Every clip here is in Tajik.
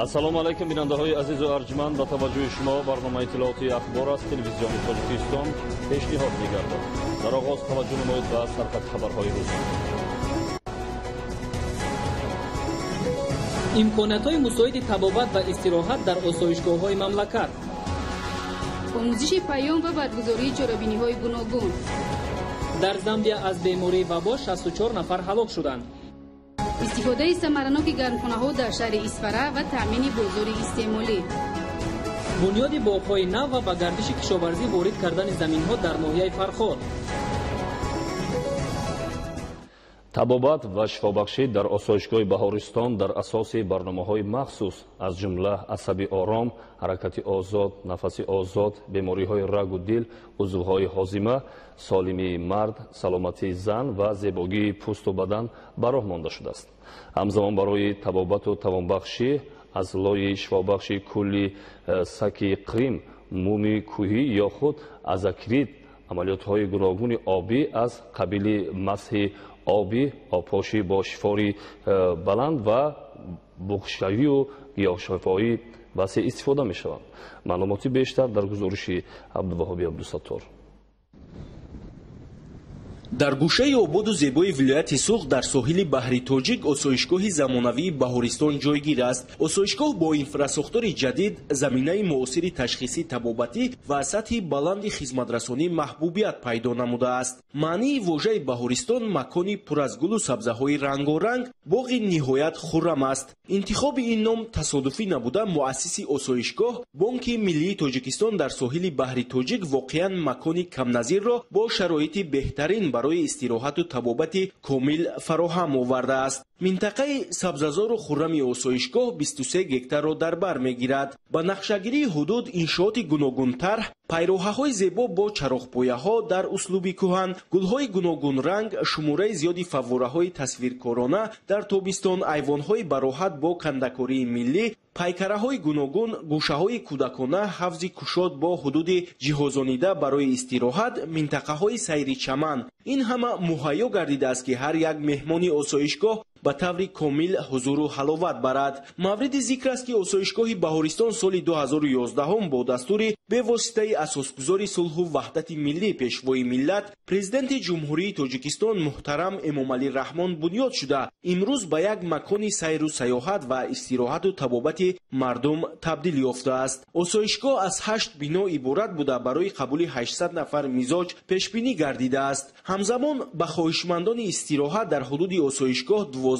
Ассалому алайкум, бинандаҳои азизу арҷманд. Ба таваҷҷӯҳи шумо барномаи иттилоотии ахбор аз телевизиони Тоҷикистон пешниҳод мегардад. Дар оғоз таваҷҷӯҳ намоед ба сархати хабарҳои рӯз. Имкониятҳои мусоиди табобат ва истироҳат дар осоишгоҳҳои мамлакат, омӯзиши паём ва баргузории чорабиниҳои гуногун. Дар Замбия аз бемории вабо 64 нафар ҳалок шуданд. Истифодаи самараноки гармхонаҳо дар шаҳри Исфара ва таъмини бозори истеъмолӣ. Бунёди боғҳои нав ва ба гардиши кишоварзӣ ворид кардани заминҳо дар ноҳияи Фархор. Табобат ва шифобахшӣ дар осоишгоҳи Баҳористон дар асоси барномаҳои махсус, аз ҷумла асаби ором, ҳаракати озод, нафаси озод, бемориҳои рагу дил, узвҳои ҳозима, солимии мард, саломатии зан ва зебогии пӯсту бадан ба роҳ монда шудааст. Ҳамзамон барои табобату тавонбахшӣ аз лои шифобахши кӯли саки Қрим, муми кӯҳӣ ё худ азакрид, амалиётҳои гуногуни обӣ аз қабили масҳи обӣ, обпошӣ бо шифори баланд ва буғшавию гиёҳшифоӣ васеъ истифода мешаванд. Маълумоти бештар дар гузориши Абдуваҳоби Абдусаттор. Дар гӯшаи ободу зебои вилояти Суғд дар соҳили баҳри Тоҷик осоишгоҳи замонавии Баҳористон ҷойгир аст. Осоишгоҳ бо инфрасохтори ҷадид, заминаи муосири ташхисӣ табобатӣ ва сатҳи баланди хизматрасонӣ маҳбубият пайдо намудааст. Маънии вожаи Баҳористон макони пур аз гулу сабзаҳои рангоранг, боғи ниҳоят хуррам аст. Интихоби ин ном тасодуфӣ набуда, муассиси осоишгоҳ Бонки Миллии Тоҷикистон дар соҳили баҳри Тоҷик воқеан макони камназирро бо шароити беҳтарин барои истироҳату табобати комил фароҳам овардааст. Минтақаи сабзазору хуррами осоишгоҳ 23 гектарро дар бар мегирад. Ба нақшагирии ҳудуд иншооти гуногунтарҳ, пайроҳаҳои зебо бо чароғпояҳо дар услуби кӯҳан, гулҳои гуногунранг, шумораи зиёди фаввораҳои тасвиркорона дар тобистон, айвонҳои бароҳат бо кандакории миллӣ, пайкараҳои гуногун, гӯшаҳои кӯдакона, ҳавзи кушод бо ҳудуди ҷиҳозонида барои истироҳат, минтақаҳои сайри чаман. Ин ҳама муҳайё гардидааст, ки ҳар як меҳмони осоишгоҳ ба таври комил ҳузуру ҳаловат барад. Мавриди зикр аст, ки осоишгоҳи Баҳористон соли 2011 бо дастури бевоситаи асосгузори сулҳу ваҳдати миллӣ, пешвои миллат, президенти Ҷумҳурии Тоҷикистон муҳтарам Эмомалӣ Раҳмон бунёд шуда, имрӯз ба як макони сайру сайёҳат ва истироҳату табобати мардум табдил ёфтааст. Осоишгоҳ аз 8 бино иборат буда, барои қабули 800 нафар мизоҷ пешбинӣ гардидааст. Ҳамзамон ба хоҳишмандони истироҳат дар ҳудуди осоишгоҳ 12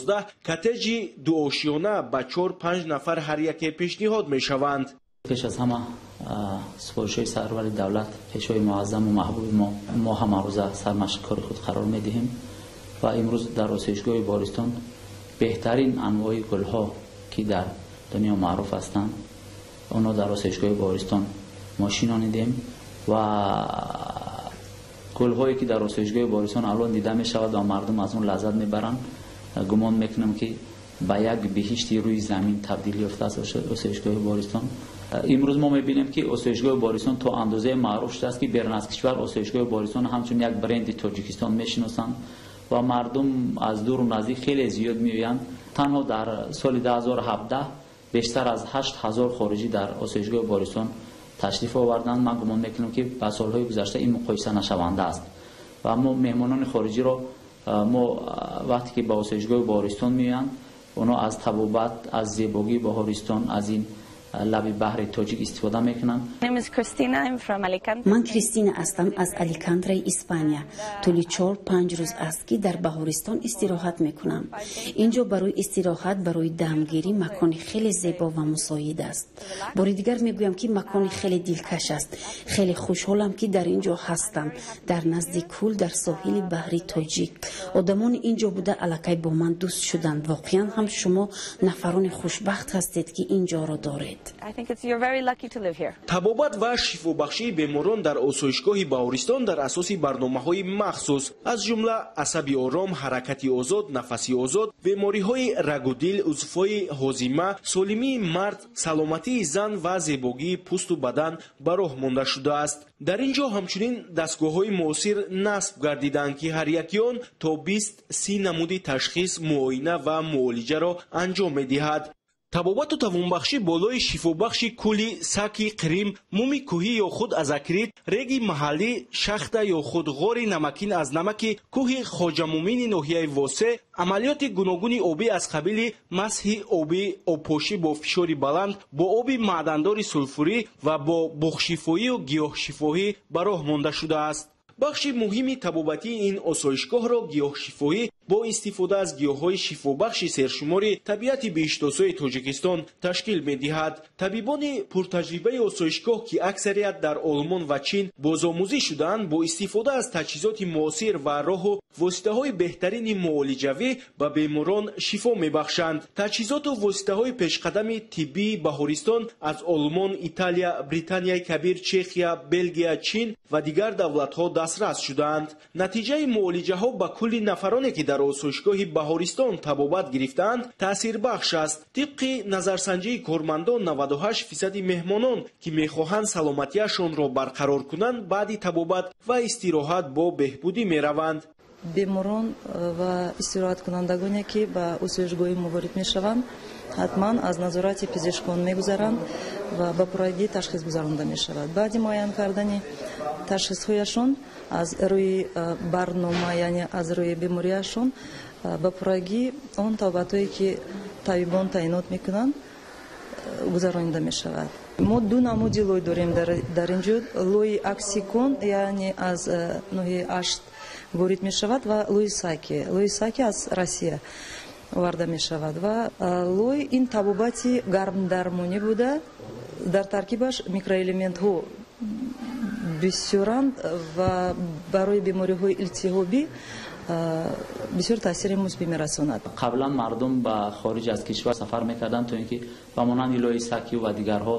коттеҷи дуошиёна ба 4-5 нафар ҳар яке пешниҳод мешаванд. Пеш аз ҳама супоришҳои сарвари давлат, пешвои муаззаму маҳбуби мо, мо ҳамарӯза сармашқи кори худ қарор медиҳем ва имрӯз дар осоишгоҳи Баҳористон беҳтарин анвои гулҳо, ки дар дунё маъруф ҳастанд, онҳо дар осоишгоҳи Баҳористон мо шинонидем ва гулҳое ки дар осоишгоҳи Баҳористон алон дида мешавад ва мардум аз он лаззат мебаранд, гумон мекунам ки ба як биҳишти рӯи замин табдил ёфтааст осоишгоҳи Баҳористон. Имрӯз мо мебинем, ки осоишгоҳи Баҳористон то андозае маъруф шудааст, ки берун аз кишвар осоишгоҳи Баҳористон ҳамчун як бренди Тоҷикистон мешиносанд ва мардум аз дуру наздик хеле зиёд меоянд. Танҳо дар соли 2017 бештар аз 8000 хориҷӣ дар осоишгоҳи Баҳористон ташриф оварданд. Ман гумон мекунам, ки ба солҳои гузашта ин муқоиса нашаванда аст ва мо меҳмонони хориҷиро мо вақте ки ба осоишгоҳи Баҳористон меоянд, онҳо аз табобат, аз зебогии Баҳористон, аз ин лаби баҳри Тоҷик истифода мекунанд. Ман Кристина ҳастам аз Аликантраи Испания. Тӯли 4-5 рӯз аст, ки дар Баҳористон истироҳат мекунам. Инҷо барои истироҳат, барои дамгирӣ макони хеле зебо ва мусоид аст. Бори дигар мегӯям, ки макони хеле дилкаш аст. Хеле хушҳолам, ки дар ин ҷо ҳастам, дар назди кӯл, дар соҳили баҳри Тоҷик. Одамони ин ҷо буда аллакай бо ман дӯст шуданд. Воқеан ҳам шумо нафарони хушбахт ҳастед, ки ин ҷоро доред. Табобат ва шифобахшии беморон дар осоишгоҳи Баҳористон дар асоси барномаҳои махсус, аз ҷумла асаби ором, ҳаракати озод, нафаси озод, бемориҳои рагу дил, узвҳои ҳозима, солимии мард, саломатии зан ва зебогии пӯсту бадан ба роҳ монда шудааст. Дар ин ҷо ҳамчунин дастгоҳҳои муосир насб гардиданд, ки ҳар яки он то 20-30 намуди ташхис, муоина ва муолиҷаро анҷом медиҳад. Табобату тавонбахшӣ болои шифобахши кӯли Саки Қирим, муми кӯҳӣ ё худ азакрит, реги маҳаллӣ, шахта ё худ ғори намакин аз намаки кӯҳи Хоҷамумини ноҳияи Восе, амалиёти гуногуни обӣ аз қабили масҳи обӣ, обпошӣ бо фишори баланд, бо оби маъдандори сулфурӣ ва бо буғшифоию гиёҳшифоҳӣ ба роҳ монда шудааст. Бахши муҳими табобатии ин осоишгоҳро гиёҳшифоҳӣ бо истифода аз гиёҳҳои шифобахши сершумори табиати биҳиштосои Тоҷикистон ташкил медиҳад. Табибони пуртаҷрибаи осоишгоҳ, ки аксарият дар Олмон ва Чин бозомӯзӣ шудаанд, бо истифода аз таҷҳизоти муосир ва роҳу воситаҳои беҳтарини муолиҷавӣ ба беморон шифо мебахшанд. Таҷҳизоту воситаҳои пешқадами тиббии Баҳористон аз Олмон, Италия, Британияи Кабир, Чехия, Белгия, Чин ва дигар давлатҳо дастрас шудаанд. Натиҷаи муолиҷаҳо ба кулли нафароне, ки дар осоишгоҳи Баҳористон табобат гирифтаанд, таъсирбахш аст. Тибқи назарсанҷии кормандон, 98% меҳмонон, ки мехоҳанд саломатиашонро барқарор кунанд, баъди табобат ва истироҳат бо беҳбудӣ мераванд. Беморон ва истироҳаткунандагоне, ки ба осоишгоҳи мо ворид мешаванд, ҳатман аз назорати пизишкон мегузаранд ва ба пуррагӣ ташхис гузаронда мешавад. Баъди муайян кардани ташхисҳояшон аз рӯи барнома, яъне аз рӯи бемориашон, ба пуррагӣ он табобатҳое, ки табибон таъинот мекунанд, гузаронида мешавад. Мо ду намуди лой дорем дар ин ҷо. Лои Аксикон, яъне аз ноҳияи Ашт ворид мешавад, ва лои Саки. Лои Саки аз Россия оварда мешавад. Ва лой ин табобати гармдармонӣ буда, дар таркибаш микроэлементҳо бисёранд ва барои бемориҳои илтиҳобӣ бисёр таъсири мусбӣ мерасонад. Қаблан мардум ба хориҷ аз кишвар сафар мекарданд, то ин ки ба монанди лои Саки ва дигарҳо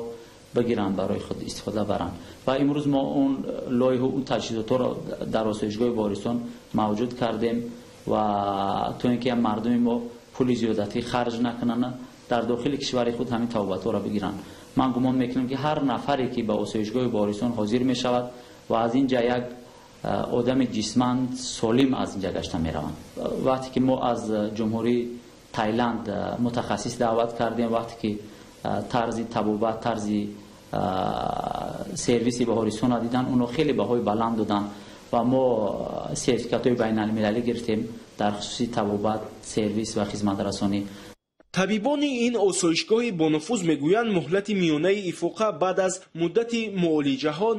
бигиранд, барои худ истифода баранд. Ва имрӯз мо он лойҳу он таҷҳизотҳоро дар осоишгоҳи Баҳористон мавҷуд кардем ва то ин ки мардуми мо пули зиёдатӣ харҷ накунанд, дар дохили кишвари худ ҳамин табобатҳоро бигиранд. Ман гумон мекунам, ки ҳар нафаре, ки ба осоишгоҳи Баҳористон ҳозир мешавад ва аз ин ҷа як одами ҷисман солим аз ин ҷа гашта мераванд. Вақте ки мо аз ҷумҳурии Тайланд мутахассис даъват кардем, вақте ки тарзи табобат, тарзи сервиси Баҳористонро дидан, онҳо хеле баҳои баланд доданд ва мо сертификатҳои байналмилалӣ гирифтем дар хусуси табобат, сервис ва хизматрасонӣ. Табибони ин осоишгоҳи бонуфуз мегӯянд, муҳлати миёнаи ифоқа баъд аз муддати муолиҷаҳо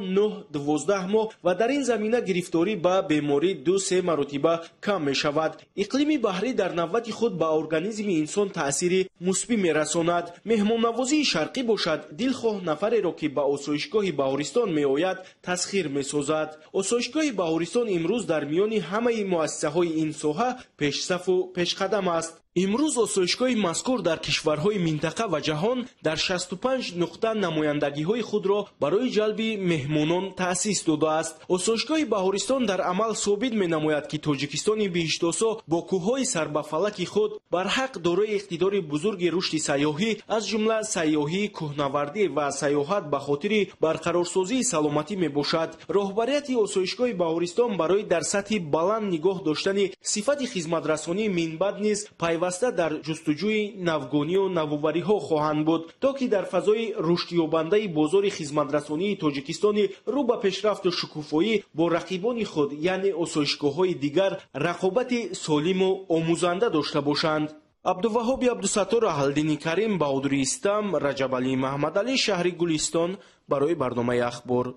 9-12 моҳ ва дар ин замина гирифторӣ ба беморӣ 2-3 маротиба кам мешавад. Иқлими баҳрӣ дар навбати худ ба организми инсон таъсири мусбӣ мерасонад. Меҳмоннавозии шарқӣ бошад, дилхоҳ нафареро, ки ба осоишгоҳи Баҳористон меояд, тасхир месозад. Осоишгоҳи Баҳористон имрӯз дар миёни ҳамаи муассисаҳои ин соҳа пешсафу пешқадам аст. Имрӯз осоишгоҳи мазкур дар кишварҳои минтақа ва ҷаҳон дар 65 нуқта намояндагиҳои худро барои ҷалби меҳмонон таъсис додааст. Осоишгоҳи Баҳористон дар амал собит менамояд, ки Тоҷикистони биҳиштосо бо кӯҳҳои сарбафалаки худ барҳақ дорои иқтидори бузурги рушди сайёҳӣ, аз ҷумла сайёҳии кӯҳнавардӣ ва сайёҳат ба хотири барқарорсозии саломатӣ мебошад. Роҳбарияти осоишгоҳи Баҳористон барои дар сатҳи баланд нигоҳ доштани сифати хизматрасонии минбаъд низ пайваста дар ҷустуҷӯи навгонию навовариҳо хоҳанд буд, то ки дар фазои рушдёбандаи бозори хизматрасонии Тоҷикистони рӯ ба пешрафту шукуфоӣ бо рақибони худ, яъне осоишгоҳҳои дигар, рақобати солиму омӯзанда дошта бошанд. Абдуваҳоби Абдусаттор, Аҳлдини Карим, Баҳодури Истам, Раҷабалӣ Маҳмадалӣ, шаҳри Гулистон, барои барномаи Ахбор.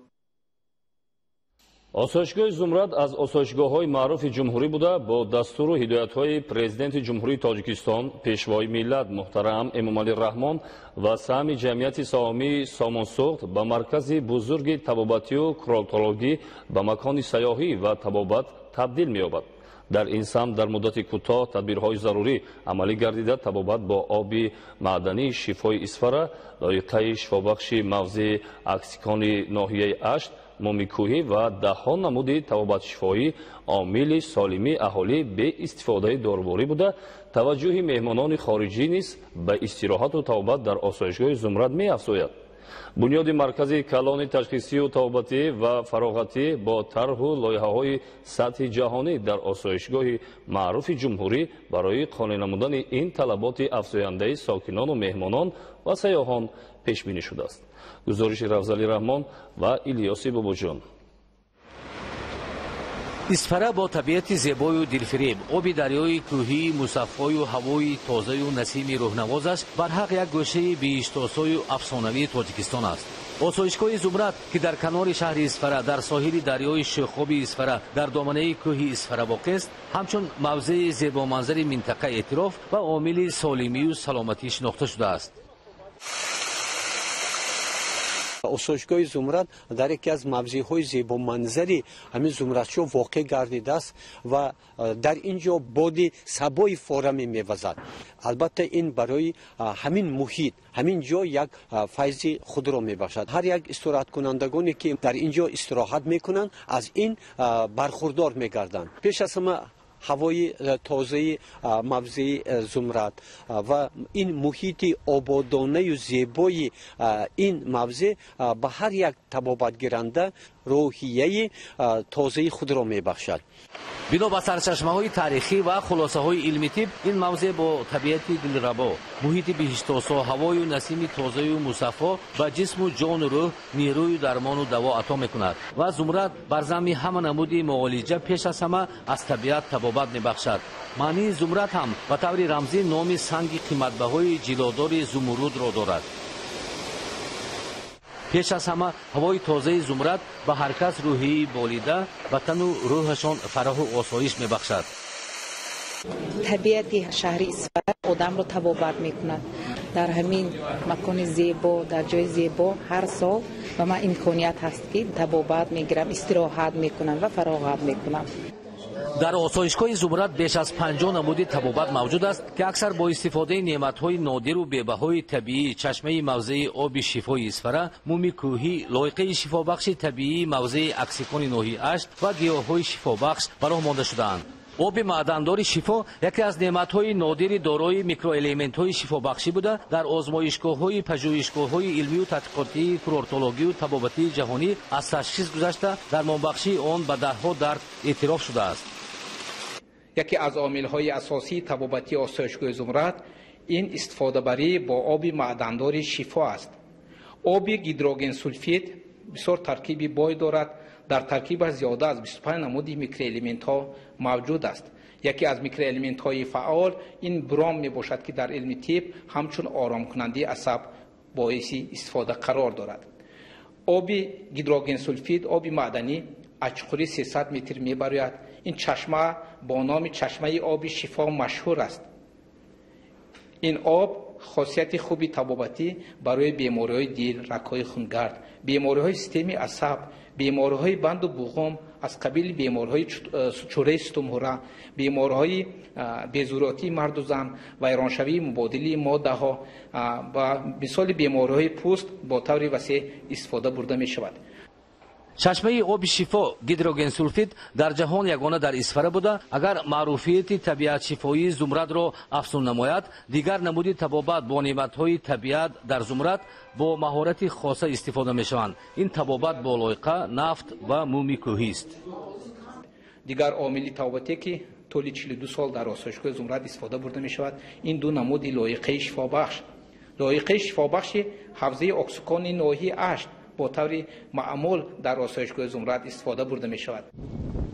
Осоишгоҳи Зумрад аз осоишгоҳҳои маъруфи ҷумҳурӣ буда, бо дастуру ҳидоятҳои президенти Ҷумҳурии Тоҷикистон, пешвои миллат муҳтарам Эмомалӣ Раҳмон ва саҳми ҷамъияти саҳомии Сомонсуғд ба маркази бузурги табобатию курортологӣ, ба макони сайёҳӣ ва табобат табдил меёбад. Дар ин самт дар муддати кӯтоҳ тадбирҳои зарурӣ амалӣ гардида, табобат бо оби маъдании шифои Исфара, лоиқаи шифобахши мавзеи Аксикони ноҳияи Ашт, муми кӯҳӣ ва даҳҳо намуди табобатшифоӣ омили солимии аҳолӣ бе истифодаи доруворӣ буда, таваҷҷӯҳи меҳмонони хориҷӣ низ ба истироҳату табобат дар осоишгоҳи Зумрад меафзояд. Бунёди маркази калони ташхисию табобатӣ ва фароғатӣ бо тарҳу лоиҳаҳои сатҳи ҷаҳонӣ дар осоишгоҳи маъруфи ҷумҳурӣ барои қонеъ намудани ин талаботи афзояндаи сокинону меҳмонон ва сайёҳон пешбинӣ шудааст. Гузориши Рафзали Раҳмон ва Илёси Бобоҷон. Исфара бо табиати зебою дилфиреб, оби дарёи кӯҳии мусаффою ҳавои тозаю насими рӯҳнавозаш барҳақ як гӯшаи биҳиштосою афсонавии Тоҷикистон аст. Осоишгоҳи Зумрад, ки дар канори шаҳри Исфара, дар соҳили дарёи шӯхоби Исфара, дар доманаи кӯҳи Исфара воқеъ аст, ҳамчун мавзеи зебоманзари минтақа эътироф ва омили солимию саломатӣ шинохта шудааст. Осоишгоҳи Зумрад дар яке аз мавзеъҳои зебоманзари ҳамин Зумрадшоҳ воқеъ гардидааст ва дар ин ҷо боди сабои фораме мевазад. Албатта, ин барои ҳамин муҳит, ҳамин ҷо як файзи худро мебахшад. Ҳар як истироҳаткунандагоне, ки дар ин ҷо истироҳат мекунанд, аз ин бархурдор мегарданд. Пеш аз ҳама ҳавои тозаи мавзеи Зумрад ва ин муҳити ободонаю зебои ин мавзеъ ба ҳар як табобатгиранда рӯҳияи тозаи худро мебахшад. Бино ба сарчашмаҳои таърихӣ ва хулосаҳои илми тиб, ин мавзеъ бо табиати дилрабо, муҳити биҳиштосо, ҳавою насими тозаю мусаффо ба ҷисму ҷону рӯҳ нерӯю дармону даво ато мекунад ва Зумрад бар замми ҳама намуди муолиҷа пеш аз ҳама аз табиат табобат мебахшад. Маънии Зумрад ҳам ба таври рамзӣ номи санги қиматбаҳои ҷилодори зумурудро дорад. Пеш аз ҳама ҳавои тозаи Зумрад ба ҳар кас рӯҳияи болида, ба тану рӯҳашон фараҳу осоиш мебахшад. Табиати шаҳри Исфара одамро табобат мекунад. Дар ҳамин макони зебо, дар ҷои зебо ҳар сол ба ман имконият ҳаст, ки табобат мегирам, истироҳат мекунам ва фароғат мекунам. Дар осоишгоҳи Зумрад беш аз 50 намуди табобат мавҷуд аст, ки аксар бо истифодаи неъматҳои нодиру бебаҳои табиӣ, чашмаи мавзеи оби шифои Исфара, муми кӯҳӣ, лоиқаи шифобахши табиии мавзеи Аксикони ноҳияи Ашт ва гиёҳҳои шифобахш ба роҳ монда шудаанд. Оби маъдандори шифо яке аз неъматҳои нодири дорои микроэлементҳои шифобахшӣ буда, дар озмоишгоҳҳои пажӯҳишгоҳҳои илмию тадқиқотии курортологию табобатии ҷаҳонӣ аз ташхис гузашта, дармонбахшии он ба даҳҳо дард эътироф шудааст. Яке аз омилҳои асосии табобатии осоишгоҳи Зумрад ин истифодабарӣ бо оби маъдандори шифо аст. Оби гидрогенсулфид бисёр таркиби бой дорад. Дар таркибаш зиёда аз 25 намуди микроэлементҳо мавҷуд аст. Яке аз микроэлементҳои фаъол ин бром мебошад, ки дар илми тиб ҳамчун оромкунандаи асаб боиси истифода қарор дорад. Оби гидрогенсулфид, оби маъданӣ, аз чуқурии 300 метр мебарояд. Ин чашма бо номи чашмаи оби шифо машҳур аст. Ин об хосияти хуби табобатӣ барои бемориҳои дил, рагҳои хунгард, бемориҳои системаи асаб, бемориҳои банду буғум аз қабили бемориҳои чӯраи сутунмуҳра, бемориҳои безурётии марду зан, вайроншавии мубодилии моддаҳо ва мисоли бемориҳои пӯст бо таври васеъ истифода бурда мешавад. Чашмаи оби шифо гидрогенсулфид дар ҷаҳон ягона дар Исфара буда, агар маъруфияти табиатшифоии Зумрадро афзун намояд, дигар намуди табобат бо неъматҳои табиат дар Зумрад бо маҳорати хоса истифода мешаванд. Ин табобат бо лоиқа, нафт ва муми кӯҳист. Дигар омили табобате, ки тӯли 42 сол дар осоишгоҳи Зумрад истифода бурда мешавад, ин ду намуди лоиқаи шифобахш, лоиқаи шифобахши ҳавзаи Оксукони ноҳияи Ашт бо таври маъмул дар осоишгоҳи Зумрад истифода бурда мешавад.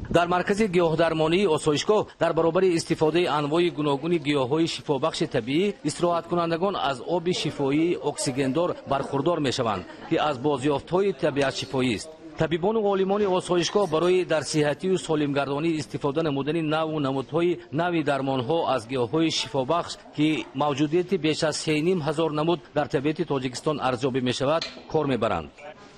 Дар маркази гиёҳдармонии осоишгоҳ дар баробари истифодаи анвои гуногуни гиёҳҳои шифобахши табиӣ, истироҳаткунандагон аз оби шифоии оксигендор бархурдор мешаванд, ки аз бозёфтҳои табиатшифоист. Табибону олимони осоишгоҳ барои дар сиҳатию солимгардонӣ истифода намудани наву намудҳои нави дармонҳо аз гиёҳҳои шифобахш, ки мавҷудияти беш аз 3500 намуд дар табиати Тоҷикистон арзёбӣ мешавад, кор мебаранд.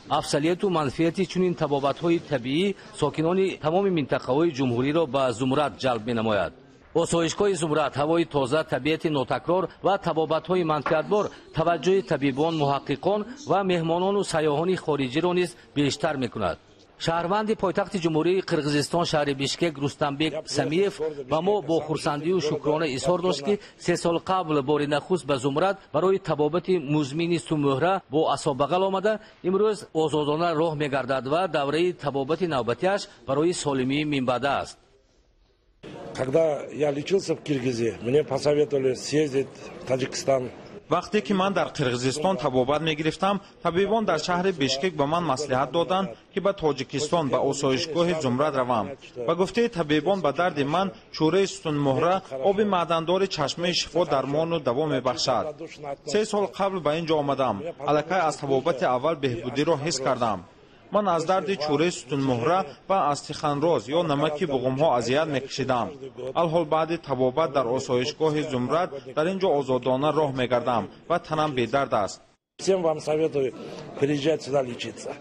Афзалияту манфиати чунин табобатҳои табиӣ сокинони тамоми минтақаҳои ҷумҳуриро ба Зумрад ҷалб менамояд. Осоишгоҳи Зумрад, ҳавои тоза, табиати нотакрор ва табобатҳои манфиатбор таваҷҷӯҳи табибон, муҳаққиқон ва меҳмонону сайёҳони хориҷиро низ бештар мекунад. Шаҳрванди пойтахти Ҷумҳурии Қирғизистон, шаҳри Бишкек, Рустамбек Самиев ба мо бо хурсандию шукрона изҳор дошт, ки 3 сол қабл бори нахуст ба Зумрад барои табобати музмини сумӯҳра бо асобағал омада, имрӯз озодона роҳ мегардад ва давраи табобати навбатиаш барои солимии минбаъда аст. Когда я лечился в Киргизии, мне посоветовали съездить в Таджикистан. Вақте ки ман дар Қирғизистон табобат мегирифтам, табибон дар шаҳри Бишкек ба ман маслиҳат доданд, ки ба Тоҷикистон, ба осоишгоҳи Зумрад равам. Ба гуфтаи табибон, ба дарди ман чӯраи сутунмуҳра, оби маъдандори чашмаи шифо дармону даво мебахшад. 3 сол қабл ба ин ҷо омадам. Аллакай аз табобати аввал беҳбудиро ҳис кардам. Ман аз дарди чӯраи сутунмуҳра ва аз тиханроз ё намаки буғумҳо азият мекашидам. Алҳол баъди табобат дар осоишгоҳи Зумрад дар ин ҷо озодона роҳ мегардам ва танам бедард аст. Всем вам советую приезжать сюда лечиться.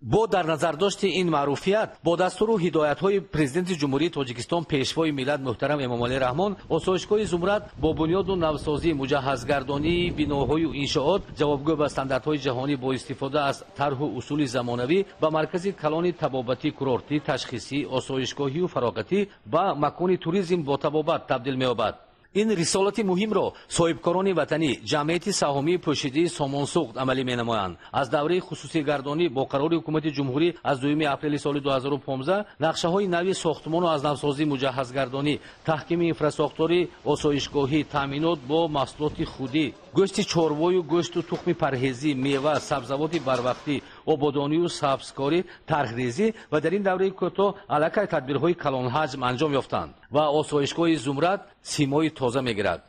Бо дар назардошти ин маъруфият, бо дастуру ҳидоятҳои Президенти Ҷумҳурии Тоҷикистон, Пешвои миллат муҳтарам Эмомалӣ Раҳмон, осоишгоҳи Зумрад бо бунёду навсозӣ, муҷаҳҳазгардонии биноҳою иншоот ҷавобгӯ ба стандартҳои ҷаҳонӣ, бо истифода аз тарҳу усули замонавӣ ба маркази калони табобатӣ, курортӣ, ташхисӣ, осоишгоҳию фароғатӣ, ба макони туризм бо табобат табдил меёбад. Ин рисолати муҳимро соҳибкорони ватанӣ, ҷамъияти саҳомии пӯшидии Сомонсуғд амалӣ менамоянд. Аз давраи хусусигардонӣ бо қарори Ҳукумати Ҷумҳурӣ аз 2 апрели соли 2015 нақшаҳои нави сохтмону аз навсозӣ, муҷаҳҳазгардонӣ, таҳкими инфрасохтори осоишгоҳӣ, таъминот бо маҳсулоти худӣ, гӯшти чорвою гӯшту тухми парҳезӣ, мева, сабзавоти барвақтӣ, ободонию сабзкорӣ тарҳрезӣ ва дар ин давраи кӯтоҳ аллакай тадбирҳои калонҳаҷм анҷом ёфтанд ва осоишгоҳи Зумрад симои тоза мегирад.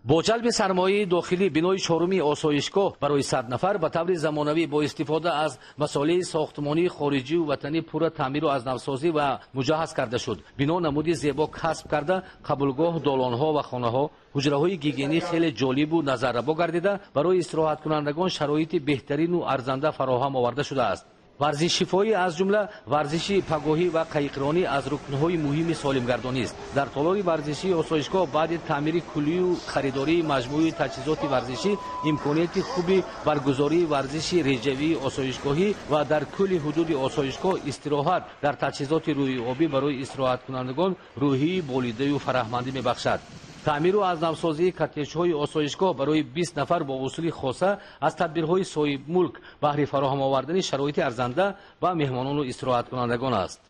Бо ҷалби сармояи дохилӣ бинои чоруми осоишгоҳ барои 100 нафар ба таври замонавӣ бо истифода аз масолеҳи сохтмонии хориҷию ватанӣ пурра таъмиру аз навсозӣ ва муҷаҳҳаз карда шуд. Бино намуди зебо касб карда, қабулгоҳ, долонҳо ва хонаҳо, ҳуҷраҳои гигиенӣ хеле ҷолибу назаррабо гардида, барои истироҳаткунандагон шароити беҳтарину арзанда фароҳам оварда шудааст. Варзиши шифоӣ, аз ҷумла варзиши пагоҳӣ ва қаиқронӣ, аз рукнҳои муҳими солимгардонист. Дар толори варзишии осоишгоҳ баъди таъмири куллию харидории маҷмӯи таҷҳизоти варзишӣ имконияти хуби баргузории варзиши реҷавии осоишгоҳӣ ва дар кулли ҳудуди осоишгоҳ истироҳат дар таҷҳизоти рӯиобӣ барои истироҳаткунандагон рӯҳии болидаю фараҳмандӣ мебахшад. Таъмиру аз навсозии коттеҷҳои осоишгоҳ барои 20 нафар бо усули хоса аз тадбирҳои соҳибмулк баҳри фароҳам овардани шароити арзанда ба меҳмонону истироҳаткунандагон аст.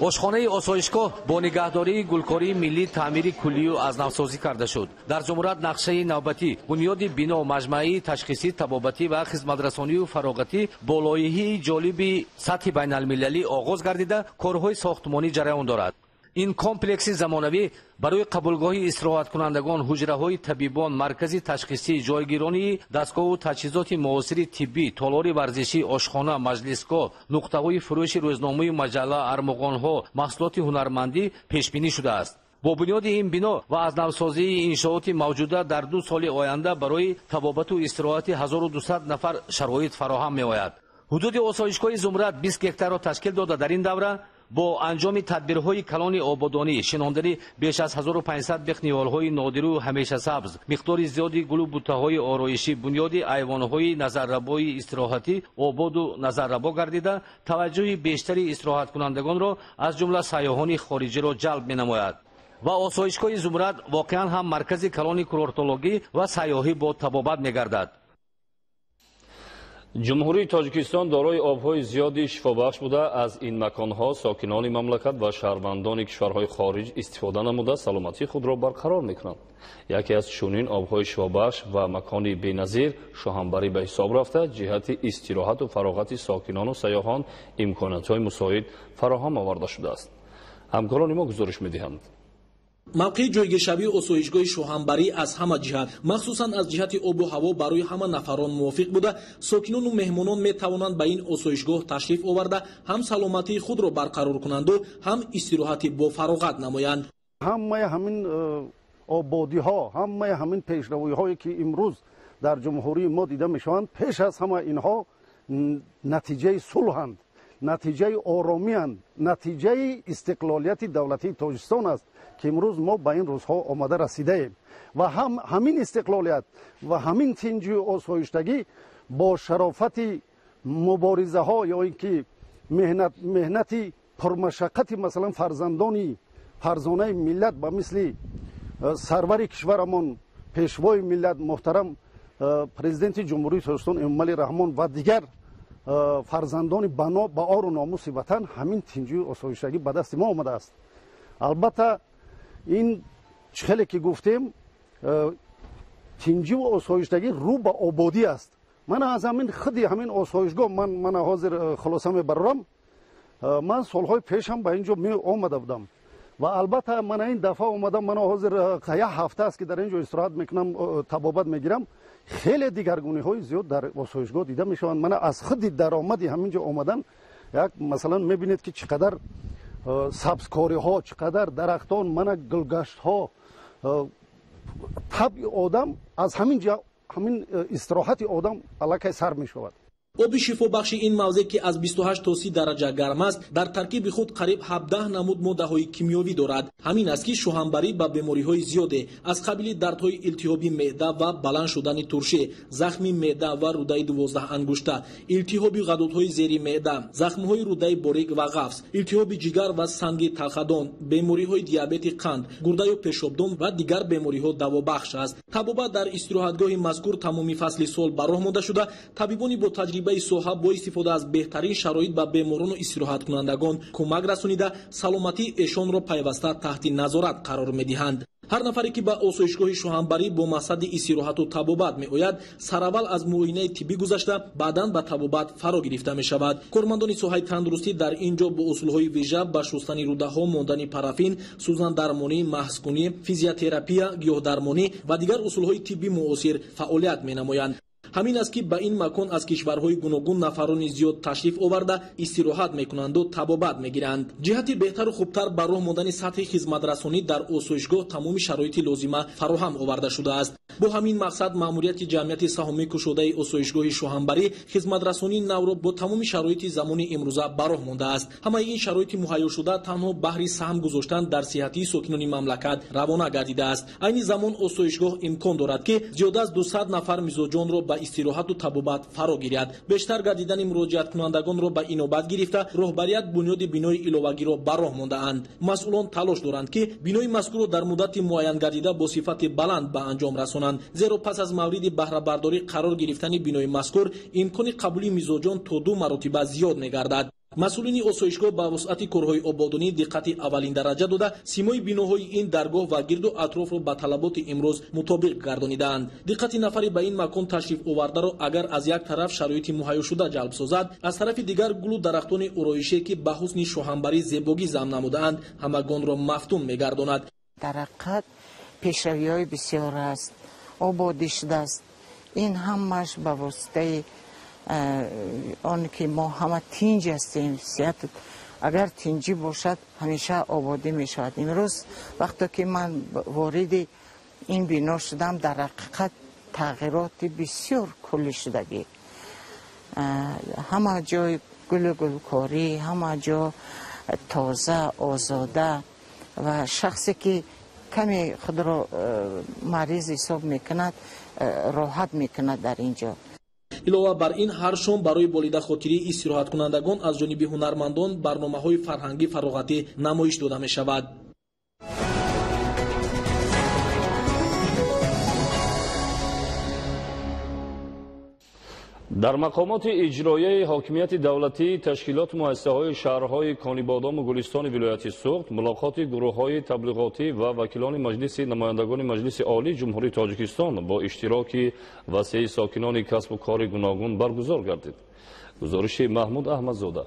Ошхонаи осоишгоҳ бо нигаҳдории гулкории миллӣ таъмири куллию аз навсозӣ карда шуд. Дар Зумрад нақшаи навбатӣ бунёди бино, маҷмӯаи ташхисӣ, табобатӣ ва хизматрасонию фароғатӣ бо лоиҳаи ҷолиби сатҳи байналмилалӣ оғоз гардида, корҳои сохтмонӣ ҷараён дорад. Ин комплекси замонавӣ барои қабулгоҳи истироҳаткунандагон, ҳуҷраҳои табибон, маркази ташхисӣ, ҷойгиронии дастгоҳу таҷҳизоти муосири тиббӣ, толори варзишӣ, ошхона, маҷлисгоҳ, нуқтаҳои фурӯши рӯзномаю маҷалла, армуғонҳо, маҳсулоти ҳунармандӣ пешбинӣ шудааст. Бо бунёди ин бино ва аз навсозии иншооти мавҷуда дар 2 соли оянда барои табобату истироҳати 1200 нафар шароит фароҳам меояд. Ҳудуди осоишгоҳи Зумрад 20 гектарро ташкил дода, дар ин давра бо анҷоми тадбирҳои калони ободонӣ, шинондани беш аз 1500 бех ниҳолҳои нодиру ҳамешасабз, миқдори зиёди гулу буттаҳои ороишӣ, бунёди айвонҳои назаррабои истироҳатӣ ободу назаррабо гардида, таваҷҷӯҳи бештари истироҳаткунандагонро, аз ҷумла сайёҳони хориҷиро ҷалб менамояд. Ва осоишгоҳи Зумрад воқеан ҳам маркази калони курортологӣ ва сайёҳӣ бо табобат мегардад. Ҷумҳурии Тоҷикистон дорои обҳои зиёди шифобахш буда, аз ин маконҳо сокинони мамлакат ва шаҳрвандони кишварҳои хориҷ истифода намуда, саломатии худро барқарор мекунанд. Яке аз чунин обҳои шифобахш ва макони беназир Шоҳанбарӣ ба ҳисоб рафта, ҷиҳати истироҳату фароғати сокинону сайёҳон имкониятҳои мусоид фароҳам оварда шудааст. Ҳамкорони мо гузориш медиҳанд. Мавқеи ҷойгиршавии осоишгоҳи Шоҳанбарӣ аз ҳама ҷиҳат, махсусан аз ҷиҳати обу ҳаво, барои ҳама нафарон мувофиқ буда, сокинону меҳмонон метавонанд ба ин осоишгоҳ ташриф оварда, ҳам саломатии худро барқарор кунанду, ҳам истироҳати бофароғат намоянд. Ҳамаи ҳамин ободиҳо, ҳамаи ҳамин пешравиҳое ки имрӯз дар ҷумҳурии мо дида мешаванд, пеш аз ҳама инҳо натиҷаи сулҳанд, натиҷаи оромианд, натиҷаи истиқлолияти давлатии Тоҷикистон аст, ки имрӯз мо ба ин рӯзҳо омада расидаем. Ва ҳамин истиқлолият ва ҳамин тинҷию осоиштагӣ бо шарофати муборизаҳо ё ин ки Меҳнати пурмашаққати, масалан, фарзандони фарзонаи миллат, ба мисли сарвари кишварамон, пешвои миллат, муҳтарам Президенти Ҷумҳурии Тоҷикистон Эмомалӣ Раҳмон ва дигар фарзандони бано ба ору номуси ватан, ҳамин тинҷию осоиштагӣ ба дасти мо омадааст. Албатта, ин хеле ки гуфтем, тинҷиву осоиштагӣ рӯ ба ободӣ аст. Ман аз ҳамин худи ҳамин осоишгоҳ ман ҳозир хулоса мебарорам. Ман солҳои пешам ба ин ҷо меомада будам ва албатта ман ин дафъа омадам. Ман ҳозир як ҳафта аст, ки дар ин ҷо истироҳат мекунам, табобат мегирам. Хеле дигаргуниҳои зиёд дар осоишгоҳ дида мешаванд. Ман аз худи даромади ҳамин ҷо омадан як, масалан, мебинед, ки чӣ қадар сабзкориҳо, чӣ қадар дарахтон, мана гулгаштҳо. Табъи одам аз ҳамин ҷо, ҳамин истироҳати одам аллакай сар мешавад. Оби шифобахши ин мавзеъ, ки аз 28 то 30 дараҷа гарм аст, дар таркиби худ қариб 17 намуд моддаҳои кимиёвӣ дорад. Ҳамин аст, ки шуҳамбарӣ ба бемориҳои зиёде аз қабили дардҳои илтиҳоби меъда ва баланд шудани туршӣ, захми меъда ва рӯдаи 12 ангушта, илтиҳоби ғадудҳои зери меъда, захмҳои рӯдаи борик ва ғафс, илтиҳоби ҷигар ва санги талхадон, бемориҳои диабети қанд, гурдаю пешобдон ва дигар бемориҳо давобахш аст. Табобат дар истироҳатгоҳи мазкур тамоми фасли сол ба роҳ монда шуда, табибони бо таҷрибаи соҳа бо истифода аз беҳтарин шароит ба беморону истироҳаткунандагон кӯмак расонида, саломатии эшонро пайваста таҳти назорат қарор медиҳанд. Ҳар нафаре, ки ба осоишгоҳи шоҳамбарӣ бо мақсади истироҳату табобат меояд, сараввал аз муоинаи тиббӣ гузашта, баъдан ба табобат фаро гирифта мешавад. Кормандони соҳаи тандурустӣ дар ин ҷо бо усулҳои вижа ба шустани рӯдаҳо, мондани парафин, сӯзандармонӣ, маҳзкунӣ, физиотерапия, гиёҳдармонӣ ва дигар усулҳои тибби муосир фаъолият менамоянд. Ҳамин аст, ки ба ин макон аз кишварҳои гуногун нафарони зиёд ташриф оварда, истироҳат мекунанду табобат мегиранд. Ҷиҳати беҳтару хубтар ба роҳ мондани сатҳи хизматрасонӣ дар осоишгоҳ тамоми шароити лозима фароҳам оварда шудааст. Бо ҳамин мақсад маъмурияти ҷамъияти саҳомии кушодаи осоишгоҳи шоҳамбарӣ хизматрасонии навро бо тамоми шароити замони имрӯза ба роҳ мондааст. Ҳамаи ин шароити муҳайёшуда танҳо баҳри саҳм гузоштан дар сиҳатии сокинони мамлакат равона гардидааст. Айни замон осоишгоҳ имкон дорад, ки зиёда аз 200 нафар мизоҷонро ба истироҳату табобат фаро гирад. Бештар гардидани муроҷиаткунандагонро ба инобат гирифта, роҳбарият бунёди бинои иловагиро ба роҳ мондаанд. Масъулон талош доранд, ки бинои мазкурро дар муддати муайянгардида бо сифати баланд ба анҷом расонанд, зеро пас аз мавриди баҳрабардорӣ қарор гирифтани бинои мазкур имкони қабули мизоҷон то 2 маротиба зиёд мегардад. Масъулини осоишгоҳ ба вусъати корҳои ободонӣ диққати аввалиндараҷа дода, симои биноҳои ин даргоҳ ва гирду атрофро ба талаботи имрӯз мутобиқ гардонидаанд. Диққати нафаре ба ин макон ташриф овардаро агар аз як тараф шароити муҳайёшуда ҷалб созад, аз тарафи дигар гулу дарахтони ороише, ки ба ҳусни шоҳамбарӣ зебогӣ зам намудаанд, ҳамагонро мафтун мегардонад. Дар ҳақиқат пешравиҳои бисёр аст, ободӣ шудааст. Ин ҳамааш ба воситаи он ки мо ҳама тинҷ ҳастем. Сиҳат агар тинҷӣ бошад, ҳамеша ободӣ мешавад. Имрӯз вақте ки ман вориди ин бино шудам, дар ҳақиқат тағйироти бисёр куллӣ шудагӣ. Ҳама ҷой гулу гулкорӣ, ҳама ҷо тоза, озода ва шахсе ки каме худро мариз ҳисоб мекунад, роҳат мекунад дар ин ҷо. Илова бар ин, ҳар шом барои болидахотирии истироҳаткунандагон аз ҷониби ҳунармандон барномаҳои фарҳангӣ фароғатӣ намоиш дода мешавад. Дар мақомоти иҷроияи ҳокимияти давлатӣ, ташкилоту муассисаҳои шаҳрҳои Конибодому Гулистони вилояти Суғд мулоқоти гурӯҳҳои таблиғотӣ ва вакилони Маҷлиси намояндагони Маҷлиси Олии Ҷумҳурии Тоҷикистон бо иштироки васеи сокинони касбу кори гуногун баргузор гардид. Гузориши Маҳмуд Аҳмадзода.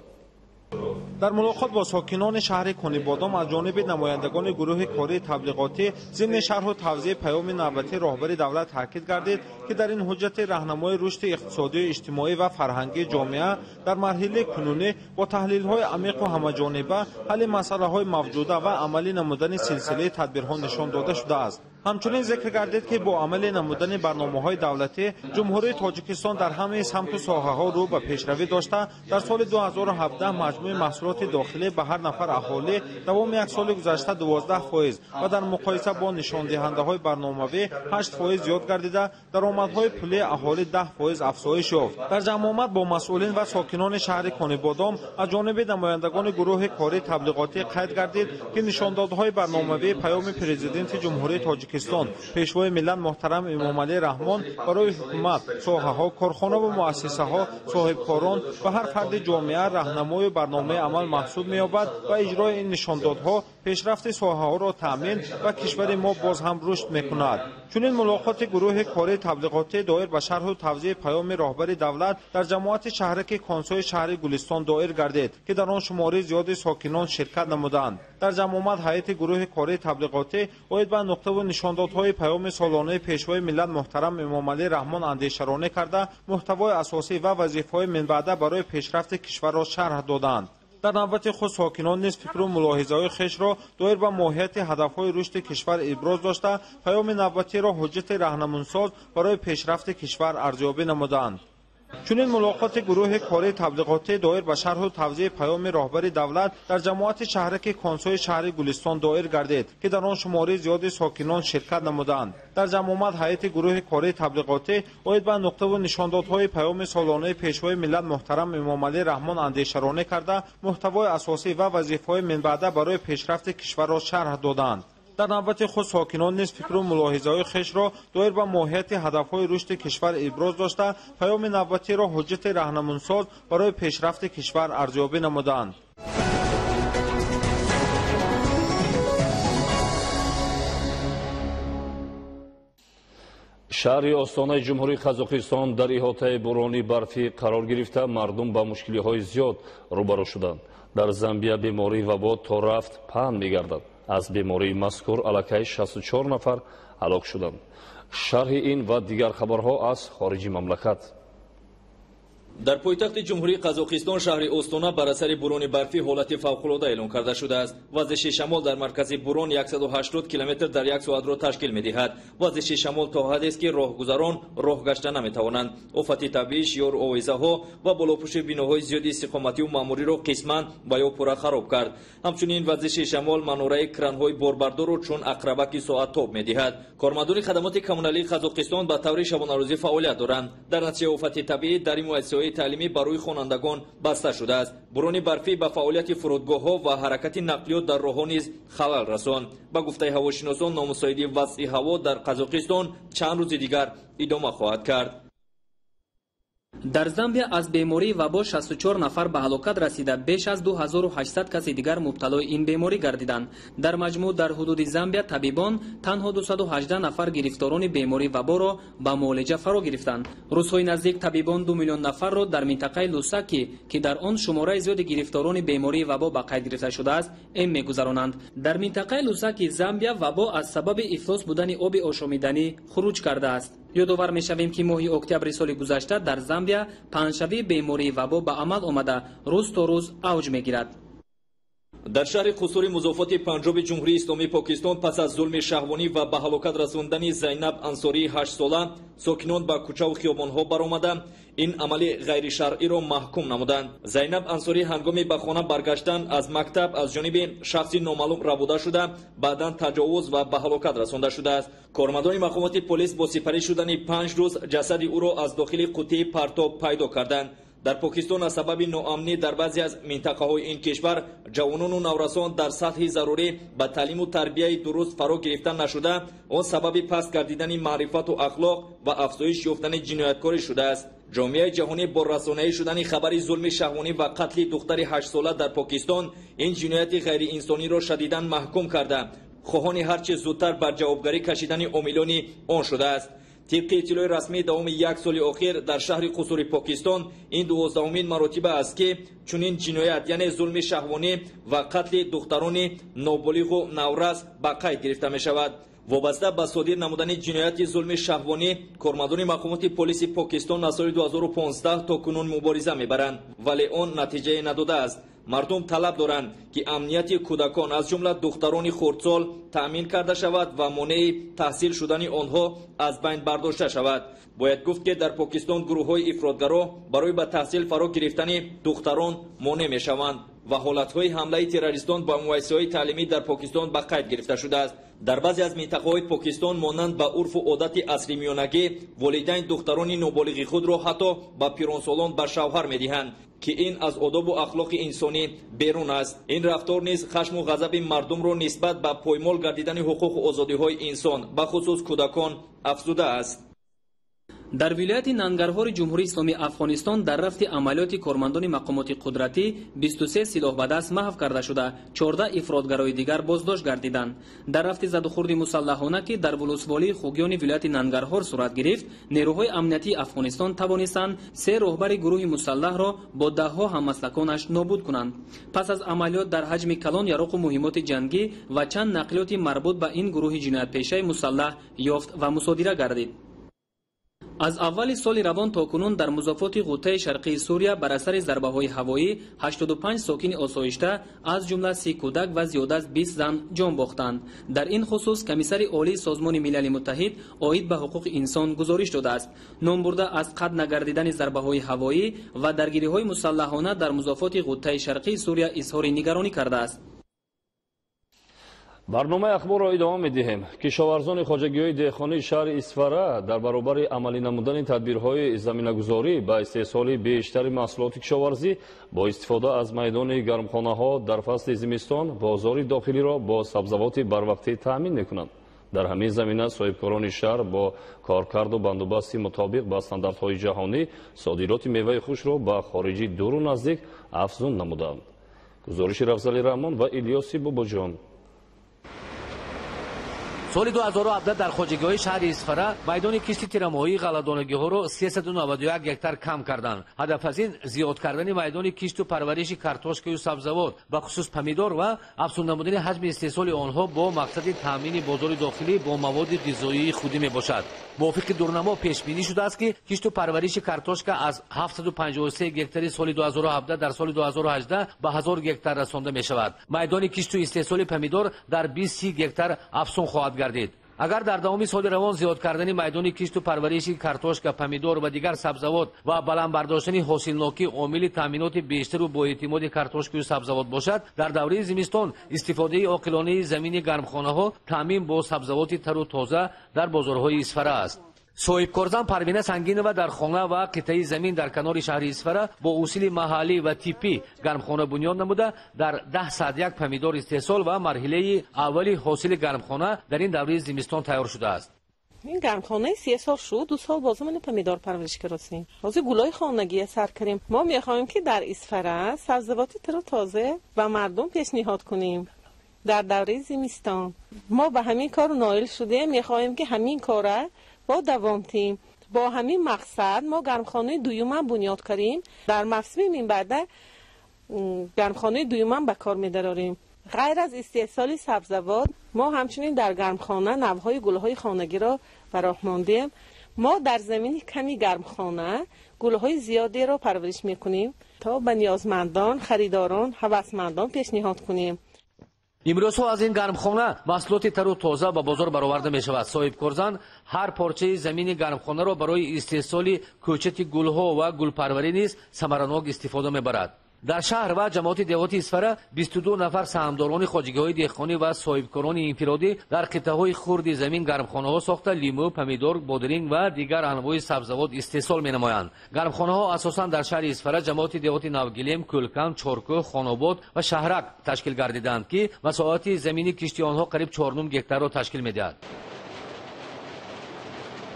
Дар мулоқот бо сокинони шаҳри Конибодом аз ҷониби намояндагони гурӯҳи кории таблиғотӣ зимни шарҳу тавзеҳи паёми навбатии роҳбари давлат таъкид гардид, ки дар ин ҳуҷҷати раҳнамои рушди иқтисодию иҷтимоӣ ва фарҳангии ҷомеа дар марҳилаи кунунӣ бо таҳлилҳои амиқу ҳамаҷониба ҳалли масъалаҳои мавҷуда ва амалӣ намудани силсилаи тадбирҳо нишон дода шудааст. Ҳамчунин зикр гардид, ки бо амалӣ намудани барномаҳои давлатӣ Ҷумҳурии Тоҷикистон дар ҳамаи самту соҳаҳо рӯ ба пешравӣ дошта, дар соли 2017 маҷмӯи маҳсулоти дохилӣ ба ҳар нафар аҳолӣ давоми як соли гузашта 12% ва дар муқоиса бо нишондиҳандаҳои барномавӣ 8% зиёд гардида, даромадҳои пулии аҳолӣ 10% афзоиш ёфт. Дар ҷамъомад бо масъулин ва сокинони шаҳри Конибодом аз ҷониби намояндагони гурӯҳи кории таблиғотӣ қайд гардид, ки нишондодҳои барномавии паёми Президенти Ҷумҳурии Тоҷикистон, Пешвои миллат муҳтарам Эмомалӣ Раҳмон барои ҳукумат, соҳаҳо, корхонаву муассисаҳо, соҳибкорон ва ҳар фарди ҷомеа раҳнамою барномаи амал маҳсуб меёбад ва иҷрои ин нишондодҳо пешрафти соҳаҳоро таъмин ва кишвари мо боз ҳам рушд мекунад. Чунин мулоқоти гурӯҳи кории таблиғотӣ доир ба шарҳу тавзеҳи паёми роҳбари давлат дар ҷамоати шаҳраки Консои шаҳри Гулистон доир гардид, ки дар он шумораи зиёди сокинон ширкат намуданд. Дар ҷамъомад ҳайати гурӯҳи кории таблиғотӣ оид ба нуқтаву нишондодҳои паёми солонаи Пешвои миллат муҳтарам Эмомалӣ Раҳмон андешаронӣ карда, муҳтавои асосӣ ва вазифаҳои минбаъда барои пешрафти кишварро шарҳ доданд. Дар навбати худ сокинон низ фикру мулоҳизаҳои хешро доир ба моҳияти ҳадафҳои рушди кишвар иброз дошта, паёми навбатиро ҳуҷҷати раҳнамунсоз барои пешрафти кишвар арзёбӣ намуданд. Чунин мулоқоти гурӯҳи кории таблиғотӣ доир ба шарҳу тавзеҳи паёми роҳбари давлат дар ҷамоати шаҳраки Консои шаҳри Гулистон доир гардид, ки дар он шумораи зиёди сокинон ширкат намуданд. Дар ҷамъомад ҳайати гурӯҳи кории таблиғотӣ оид ба нуқтаву нишондодҳои паёми солонаи Пешвои миллат муҳтарам Эмомалӣ Раҳмон андешаронӣ карда, муҳтавои асосӣ ва вазифаҳои минбаъда барои пешрафти кишварро шарҳ доданд. Дар навбати худ сокинон низ фикру мулоҳизаҳои хешро доир ба моҳияти ҳадафҳои рушди кишвар иброз дошта, паёми навбатиро ҳуҷҷати раҳнамунсоз барои пешрафти кишвар арзёбӣ намуданд. Шаҳри Остонаи Ҷумҳурии Қазоқистон дар иҳотаи бурони барфӣ қарор гирифта, мардум ба мушкилиҳои зиёд рӯбарӯ шуданд. Дар Замбия бемории вабо то рафт паҳн мегардад. Аз бемории мазкур аллакай 64 нафар ҳалок шуданд. Шарҳи ин ва дигар хабарҳо аз хориҷи мамлакат. Дар пойтахти Ҷумҳурии Қазоқистон шаҳри Остона бар асари бурони барфӣ ҳолати фавқулода эълон карда шудааст. Вазиши шамол дар маркази бурон 180 километр дар як соатро ташкил медиҳад. Вазиши шамол то ҳадест, ки роҳгузарон роҳ гашта наметавонанд. Офати табиӣ шиёр овезаҳо ва болопӯши биноҳои зиёди истиқомативу маъмуриро қисман ва ё пурра хароб кард. Ҳамчунин вазиши шамол манораи кранҳои борбардорро чун ақрабаки соат тоб медиҳад. Кормандони хадамоти коммуналии Қазоқистон ба таври шабонарӯзӣ фаъолият доранд. Дар натиҷаи офати табиӣ дар ин муассисаҳои таълимӣ барои хонандагон баста шудааст. Бурони барфӣ ба фаъолияти фурудгоҳҳо ва ҳаракати нақлиёт дар роҳҳо низ халал расонд. Ба гуфтаи ҳавошиносон, номусоиди вазъи ҳаво дар Қазоқистон чанд рӯзи дигар идома хоҳад кард. Дар Замбия аз бемории вабо 64 нафар ба ҳалокат расида, беш аз 2800 каси дигар мубталои ин беморӣ гардиданд. Дар маҷмӯъ дар ҳудуди Замбия табибон танҳо 218 нафар гирифторони бемории ваборо ба муолиҷа фаро гирифтанд. Рӯзҳои наздик табибон 2 миллион нафарро дар минтақаи Лусаки, ки дар он шумораи зиёди гирифторони бемории вабо ба қайд гирифта шудааст, эм мегузаронанд. Дар минтақаи Лусаки Замбия вабо аз сабаби ифлос будани оби ошомиданӣ хуруҷ кардааст. Ёдовар мешавем, ки моҳи октябри соли гузашта дар Замбия паҳншавии бемории вабо ба амал омада, рӯз то рӯз авҷ мегирад. Дар шаҳри Қусури музофоти Панҷоби Ҷумҳурии Исломии Покистон пас аз зулми шаҳвонӣ ва ба ҳалокат расондани Зайнаб Ансории 8сола сокинон ба кӯчаву хиёбонҳо баромада, ин амали ғайришаръиро маҳкум намуданд. Зайнаб Ансорӣ ҳангоми ба хона баргаштан аз мактаб аз ҷониби шахси номаълум рабуда шуда, баъдан таҷовуз ва ба ҳалокат расонда шудааст. Кормандони мақомоти полис бо сипарӣ шудани 5 рӯз ҷасади ӯро аз дохили қуттии партоб пайдо карданд. Дар Покистон аз сабаби ноамнӣ дар баъзе аз минтақаҳои ин кишвар ҷавонону наврасон дар сатҳи зарурӣ ба таълиму тарбияи дуруст фаро гирифта нашуда, он сабаби паст гардидани маърифату ахлоқ ва афзоиш ёфтани ҷинояткорӣ шудааст. Ҷомеаи ҷаҳонӣ бо расонаӣ шудани хабари зулми шаҳвонӣ ва қатли духтари 8сола дар Покистон ин ҷинояти ғайриинсониро шадидан маҳкум карда, хоҳони ҳарчи зудтар бар ҷавобгарӣ кашидани омилони он шудааст. Тибқи иттилои расмӣ, давоми як соли охир дар шаҳри Қусури Покистон ин 12-умин маротиба аст, ки чунин ҷиноят, яъне зулми шаҳвонӣ ва қатли духтарони ноболиғу наврас ба қайд гирифта мешавад. Вобаста ба содир намудани ҷинояти зулми шаҳвонӣ кормандони мақомоти полиси Покистон аз соли 2015 то кунун мубориза мебаранд, вале он натиҷае надодааст. Мардум талаб доранд, ки амнияти кӯдакон, аз ҷумла духтарони хурдсол, таъмин карда шавад ва монеи таҳсил шудани онҳо аз байн бардошта шавад. Бояд гуфт, ки дар Покистон гурӯҳҳои ифротгаро барои ба таҳсил фаро гирифтани духтарон монеъ мешаванд ва ҳолатҳои ҳамлаи террористон ба муассисаҳои таълимӣ дар Покистон ба қайд гирифта шудааст. Дар баъзе аз минтақаҳои Покистон монанд ба урфу одати асри миёнагӣ, волидайн духтарони ноболиғи худро ҳатто ба пиронсолон ба шавҳар медиҳанд, ки ин аз одобу ахлоқи инсонӣ берун аст. Ин рафтор низ хашму ғазаби мардумро нисбат ба поймол гардидани ҳуқуқу озодиҳои инсон, бахусус кӯдакон, афзудааст. Дар вилояти Нангарҳори Ҷумҳурии Исломии Афғонистон дар рафти амалиёти кормандони мақомоти қудратӣ 23 силоҳ ба даст маҳв карда шуда, 14 ифротгарои дигар боздошт гардиданд. Дар рафти задухӯрди мусаллаҳона, ки дар вулусволии Хугёни вилояти Нангарҳор сурат гирифт, нерӯҳои амниятии Афғонистон тавонистанд се роҳбари гурӯҳи мусаллаҳро бо даҳҳо ҳаммаслаконаш нобуд кунанд. Пас аз амалиёт дар ҳаҷми калон яроқу муҳиммоти ҷангӣ ва чанд нақлиёти марбут ба ин гурӯҳи ҷиноятпешаи мусаллаҳ ёфт ва мусодира гардид. Аз аввали соли равон то кунун дар музофоти Ғутаи Шарқии Сурия бар асари зарбаҳои ҳавоӣ 85 сокини осоишта, аз ҷумла 30 кӯдак ва зиёда аз 20 зан ҷон бохтанд. Дар ин хусус Комиссари Олии Созмони Милали Муттаҳид оид ба ҳуқуқи инсон гузориш додааст. Номбурда аз қатъ нагардидани зарбаҳои ҳавоӣ ва даргириҳои мусаллаҳона дар музофоти Ғутаи Шарқии Сурия изҳори нигаронӣ кардааст. Барномаи ахборро идома медиҳем. Кишоварзони хоҷагиҳои деҳқонии шаҳри Исфара дар баробари амалӣ намудани тадбирҳои заминагузорӣ ба истеҳсоли бештари маҳсулоти кишоварзӣ бо истифода аз майдони гармхонаҳо дар фасли зимистон бозори дохилиро бо сабзавоти барвақтӣ таъмин мекунанд. Дар ҳамин замина соҳибкорони шаҳр бо коркарду бандубасти мутобиқ ба стандартҳои ҷаҳонӣ содироти меваи хушро ба хориҷи дуру наздик афзун намуданд. Гузориши Рафзали Раҳмон ва Илёси Бобоҷон. Соли 2017 дар хоҷагиҳои шаҳри Исфара майдони кишти тирамоҳии ғалладонагиҳоро 391 гектар кам карданд. Ҳадаф аз ин зиёд кардани майдони кишту парвариши картошкаю сабзавот, бахусус помидор, ва афзун намудани ҳаҷми истеҳсоли онҳо бо мақсади таъмини бозори дохилӣ бо маводи ғизоии худӣ мебошад. Мувофиқи дурнамо пешбинӣ шудааст, ки кишту парвариши картошка аз 753 гектари соли 2017 дар соли 2018 ба 1000 гектар расонда мешавад. Майдони кишту истеҳсоли помидор дар 20 гектар афзун хоҳад гардид. Агар дар давоми соли равон зиёд кардани майдони кишту парвариши картошка, помидор ва дигар сабзавот ва баланд бардоштани ҳосилнокӣ омили таъминоти бештару боэътимоди картошкаю сабзавот бошад, дар давраи зимистон истифодаи оқилонаи замини гармхонаҳо таъмин бо сабзавоти тару тоза дар бозорҳои Исфара аст. Соҳибкорзан Парвина Сангинова дар хона ва қитъаи замин дар канори шаҳри Исфара бо усули маҳаллӣ ва типӣ гармхона бунёд намуда, дар 10 як помидор истеҳсол ва марҳилаи аввали ҳосили гармхона дар ин давраи зимистон тайёр шудааст. Ин гармхонаи 3 сол шуд, 2 сол боз мани помидор парвариш кардем. Ҳозир гулои хонагия сар кардем. Мо мехоҳем, ки дар Исфара сабзавоти тару тоза ба мардум пешниҳод кунем. Дар давраи зимистон мо ба ҳамин кор ноил шудем. Мехоҳем, ки ҳамин кора бо давом тиҳем. Бо ҳамин мақсад мо гармхонаи дуюмам бунёд кардем. Дар мавсими минбаъда гармхонаи дуюмам ба кор медарорем. Ғайр аз истеҳсоли сабзавот, мо ҳамчунин дар гармхона навъҳои гулҳои хонагиро ба роҳ мондем. Мо дар замини ками гармхона гулҳои зиёдеро парвариш мекунем, то ба ниёзмандон, харидорон, ҳавасмандон пешниҳод кунем. Имрӯзҳо аз ин гармхона маҳсулоти тару тоза ба бозор бароварда мешавад. Соҳибкорзан ҳар порчаи замини гармхонаро барои истеҳсоли кӯчати гулҳо ва гулпарварӣ низ самаранок истифода мебарад. Дар шаҳр ва ҷамоати деҳоти Исфара 22 нафар саҳмдорони хоҷагиҳои деҳқонӣ ва соҳибкорони инфиродӣ дар қитъаҳои хурди замин гармхонаҳо сохта, лимӯ, помидор, бодиринг ва дигар анвои сабзавот истеҳсол менамоянд. Гармхонаҳо асосан дар шаҳри Исфара, ҷамоати деҳоти Навгилем, Кӯлкан, Чоркӯҳ, Хонобод ва Шаҳрак ташкил гардидаанд, ки масоҳати замини кишти онҳо қариб 4,5 гектарро ташкил медиҳад.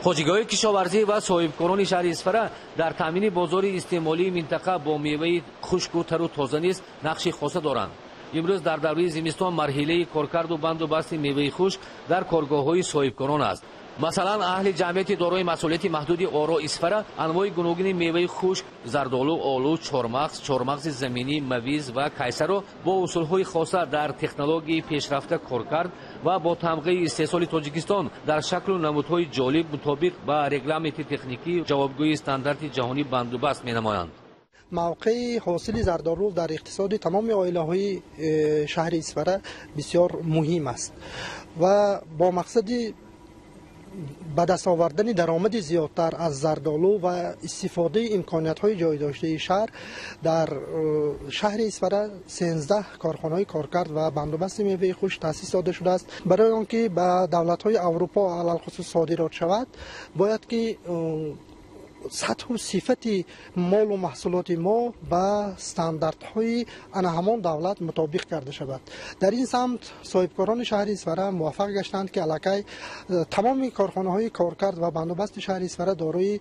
Хоҷагиҳои кишоварзӣ ва соҳибкорони шаҳри Исфара дар таъмини бозори истеъмолии минтақа бо меваи хушку тару тоза низ нақши хоса доранд. Имрӯз дар давраи зимистон марҳилаи коркарду банду басти меваи хушк дар коргоҳҳои соҳибкорон аст. Масалан, аҳли ҷамъияти дорои масъулияти маҳдуди Оро Исфара анвои гуногуни меваи хушк: зардолу, олу, чормағз, чормағзи заминӣ, мавиз ва кайсаро бо усулҳои хоса дар технологияи пешрафта коркард ва бо тамғаи истеҳсоли Тоҷикистон дар шаклу намудҳои ҷолиб мутобиқ ба регламенти техникӣ, ҷавобгӯи стандарти ҷаҳонӣ бандубаст менамоянд. Мавқеи ҳосили зардолу дар иқтисоди тамоми оилаҳои шаҳри Исфара бисёр муҳим аст ва бо мақсади ба даст овардани даромади зиёдтар аз зардолу ва истифодаи имкониятҳои ҷойдоштаи шаҳр дар шаҳри Исфара 13 корхонаҳои коркард ва бандубасти меваи хушк таъсис дода шудааст. Барои он ки ба давлатҳои Аврупо алалхусус содирот шавад, бояд ки сатҳу сифати молу маҳсулоти мо ба стандартҳои ана ҳамон давлат мутобиқ карда шавад. Дар ин самт соҳибкорони шаҳри Исфара муваффақ гаштанд, ки аллакай тамоми корхонаҳои коркард ва бандубасти шаҳри Исфара дорои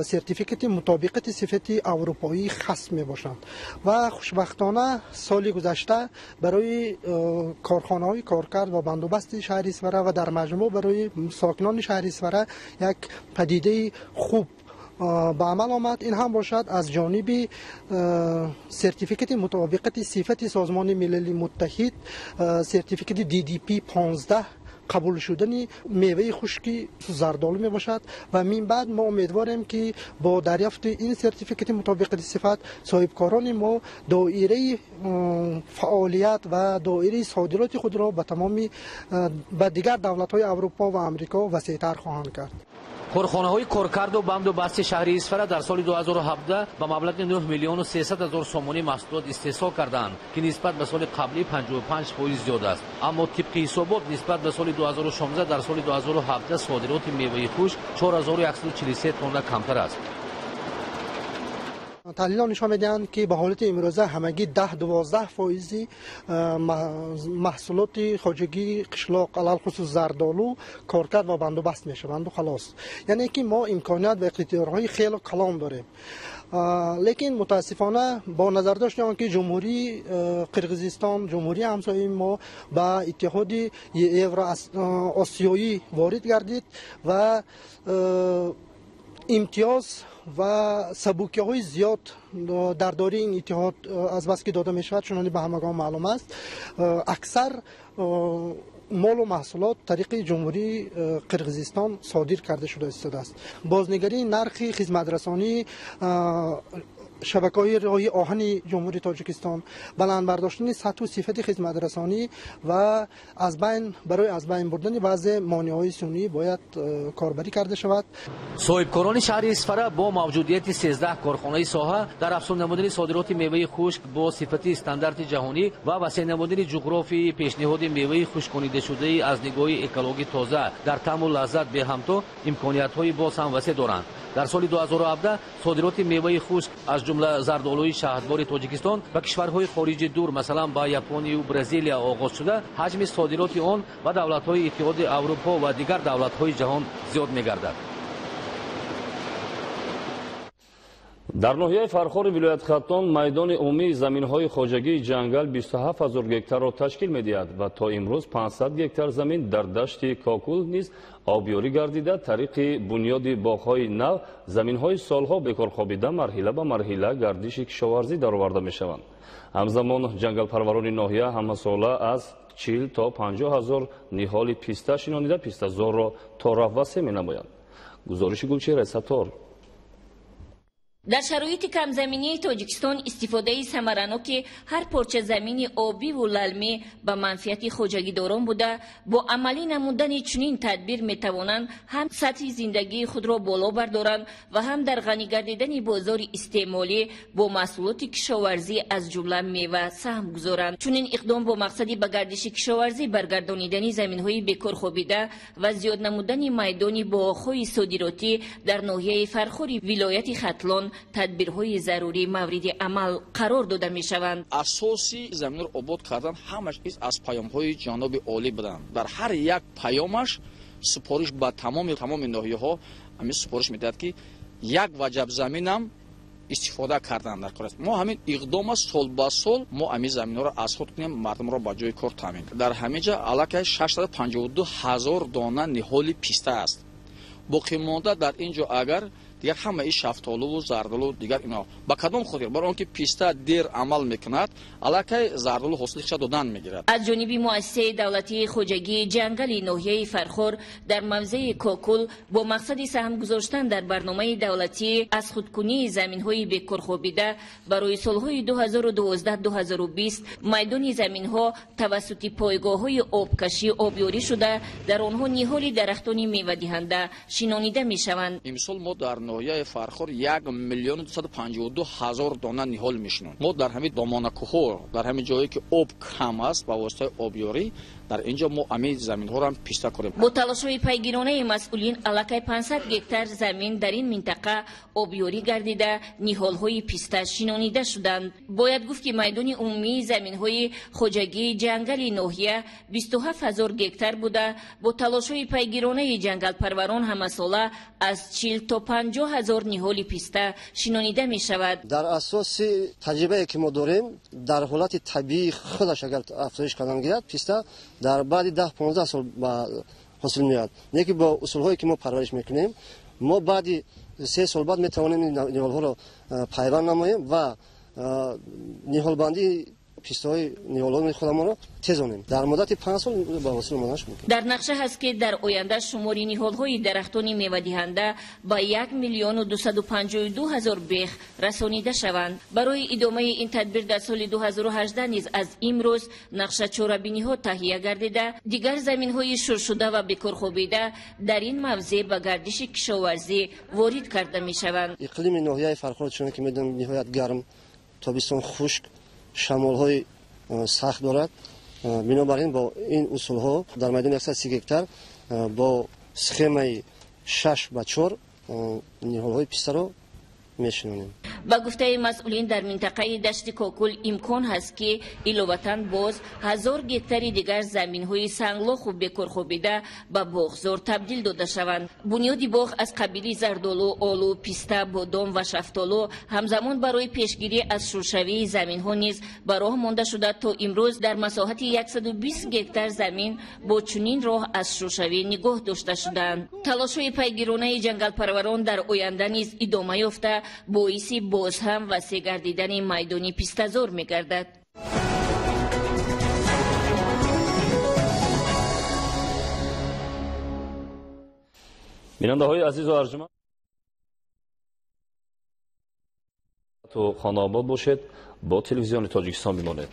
сертификати мутобиқати сифати аврупоӣ хас мебошанд ва хушбахтона соли гузашта барои корхонаҳои коркард ва бандубасти шаҳри Исфара ва дар маҷмӯъ барои сокинони шаҳри Исфара як падидаи хуб ба амал омад. Ин ҳам бошад аз ҷониби сертификати мутобиқати сифати Созмони Милали Муттаҳид, сертификати DDP 15 қабул шудани меваи хушки зардолу мебошад ва мин баъд мо умедворем, ки бо дарёфти ин сертификати мутобиқати сифат соҳибкорони мо доираи фаъолият ва доираи содироти худро ба тамоми ба дигар давлатҳои Аврупо ва Амрико васеътар хоҳанд кард. Корхонаҳои коркарду банду басти шаҳри Исфара дар соли 2017 ба маблағи 9 миллиону 300 ҳазор сомонӣ маҳсулот истеҳсол карданд, ки нисбат ба соли қаблӣ 55% зиёд аст. Аммо тибқи ҳисобот нисбат ба соли 2016 дар соли 2017 содироти меваи хушк 4143 тонна камтар аст. Таҳлилҳо нишон медиҳанд, ки ба ҳолати имрӯза ҳамагӣ 10-12 фоизи маҳсулоти хоҷагии қишлоқ, алалхусус зардолу, коркард ва бандубаст мешаванду халос. Яъне ки мо имконият ва иқтидорҳои хеле калон дорем. Лекин мутаассифона бо назардошти он ки Ҷумҳурии Қирғизистон, ҷумҳурии ҳамсояи мо, ба Иттиҳоди Евроосиёӣ ворид гардид ва имтиёз ва сабукиҳои зиёд дар доираи ин иттиҳод азбаски дода мешавад, чунони ба ҳамагон маълум аст, аксар молу маҳсулот тариқи Ҷумҳурии Қирғизистон содир карда шуда истодааст. Бознигарии нархи хизматрасонии шабакаҳои роҳи оҳани Ҷумҳурии Тоҷикистон, баланд бардоштани сатҳу сифати хизматрасонӣ ва барои аз байн бурдани баъзе монеаҳои сунъӣ бояд корбарӣ карда шавад. Соҳибкорони шаҳри Исфара бо мавҷудияти 13 корхонаи соҳа дар афзун намудани содироти меваи хушк бо сифати стандарти ҷаҳонӣ ва васеъ намудани ҷуғрофии пешниҳоди меваи хушконидашудаи аз нигоҳи экологӣ тоза дар таъму лаззат беҳамто имкониятҳои боз ҳам васеъ доранд. Дар соли 2017 содироти меваи хушк аз ҷумла зардолуи шаҳдбори Тоҷикистон ба кишварҳои хориҷи дур, масалан ба Японию Бразилия оғоз шуда, ҳаҷми содироти он ба давлатҳои Иттиҳоди Аврупо ва дигар давлатҳои ҷаҳон зиёд мегардад. Дар ноҳияи Фархори вилояти Хатлон майдони умумии заминҳои хоҷагии ҷангал 27 ҳазор гектарро ташкил медиҳад ва то имрӯз 500 гектар замин дар дашти Кокул низ обёрӣ гардида, тариқи бунёди боғҳои нав заминҳои солҳо бекор хобида марҳила ба марҳила гардиши кишоварзӣ дароварда мешаванд. Ҳамзамон ҷангалпарварони ноҳия ҳамасола аз 40 то 50 ҳазор ниҳоли писта шинонида пистазорро тораф васеъ менамоянд. Гузориши Гулчеҳраи Саттор. Дар шароити камзаминии Тоҷикистон истифодаи самараноки ҳар порча замини обиву лалмӣ ба манфиати хоҷагидорон буда, бо амалӣ намудани чунин тадбир метавонанд ҳам сатҳи зиндагии худро боло бардоранд ва ҳам дар ғанӣ гардидани бозори истеъмолӣ бо маҳсулоти кишоварзӣ аз ҷумла мева саҳм гузоранд. Чунин иқдом бо мақсади ба гардиши кишоварзӣ баргардонидани заминҳои бекор хобида ва зиёд намудани майдони боғҳои содиротӣ дар ноҳияи Фархори вилояти Хатлон тадбирҳои зарурӣ мавриди амал қарор дода мешаванд. Асоси заминро обод кардан ҳамаш из аз паёмҳои ҷаноби олӣ буданд. Дар ҳар як паёмаш супориш ба тамоми ноҳияҳо ҳамин супориш медиҳад, ки як ваҷаб заминам истифода кардан дар кор аст. Мо ҳамин иқдома сол ба сол мо ҳамин заминҳоро аз худ кунем, мардумро ба ҷои кор таъмин. Дар ҳамин ҷа аллакай 652 ҳазор дона ниҳоли писта аст. Боқимонда дар ин ҷо агар Дигар ҳамаи шафтолуву зардолу дигар ино. Ба кадом хотир? Барои он ки писта дер амал мекунад, аллакай зардолу ҳосили худша додан мегирад. Аз ҷониби муассисаи давлатии хоҷагии ҷангали ноҳияи Фархор дар мавзеи Кокул бо мақсади саҳм гузоштан дар барномаи давлатии аз худкунии заминҳои бекорхобида барои солҳои 2012-2020 майдони заминҳо тавассути пойгоҳҳои обкашӣ обёрӣ шуда, дар онҳо ниҳоли дарахтони мевадиҳанда шинонида мешаванд. Имсол мо дар ноҳияи Фархор 1 252 000 дона ниҳол мешинонем. Мо дар ҳамин домонакӯҳҳо, дар ҳамин ҷое ки об кам аст, ба воситаи обёрӣ дар инҷо мо ҳамин заминҳоро ҳам писта корем. Бо талошҳои пайгиронаи масъулин аллакай 500 гектар замин дар ин минтақа обёрӣ гардида, ниҳолҳои писта шинонида шуданд. Бояд гуфт, ки майдони умумии заминҳои хоҷагии ҷангали ноҳия 27 000 гектар буда, бо талошҳои пайгиронаи ҷангалпарварон ҳамасола аз 40 то 50 000 ниҳоли писта шинонида мешавад. Дар асоси таҷрибае ки мо дорем, дар ҳолати табиии худаш агар афзоиш кардан гирад, писта дар баъди 10-15 сол ба ҳосил меояд. Не ки бо усулҳое ки мо парвариш мекунем, мо баъди 3 сол баъд метавонем ниҳолҳоро пайванд намоем ва ниҳолбандии пистаҳои ниҳолҳои худамонро тезонем. Дар муддати 5 сол ба ҳосил омаданаш мумкин. Дар нақша ҳаст, ки дар оянда шумори ниҳолҳои дарахтони мевадиҳанда ба 1 252 000 бех расонида шаванд. Барои идомаи ин тадбир дар соли 2018 низ аз имрӯз нақша чорабиниҳо таҳия гардида, дигар заминҳои шуршуда ва бекорхобида дар ин мавзеъ ба гардиши кишоварзӣ ворид карда мешаванд. Иқлими ноҳияи Фархор, чуноне ки медонем, ниҳоят гарм, тобистон хушк, шамолҳои сахт дорад. Бинобар ин бо ин усулҳо дар майдони 130 гектар бо схемаи 6 ба 4 ниҳолҳои пистаро мешинонем. Ба гуфтаи масъулин, дар минтақаи дашти Кокул имкон ҳаст, ки иловатан боз 1000 гектари дигар заминҳои санглоху бекорхобида ба боғзор табдил дода шаванд. Бунёди боғ аз қабили зардолу, олу, писта, бодом ва шафтолу ҳамзамон барои пешгирӣ аз шуршавии заминҳо низ ба роҳ монда шуда, то имрӯз дар масоҳати 120 гектар замин бо чунин роҳ аз шуршавӣ нигоҳ дошта шудаанд. Талошҳои пайгиронаи ҷангалпарварон дар оянда низ идома ёфта, боиси боз ҳам васеъ гардидани майдони пистазор мегардад. Бинандаҳои азизу арҷуманд, ту хонаобод бошед, бо телевизиони Тоҷикистон бимонед.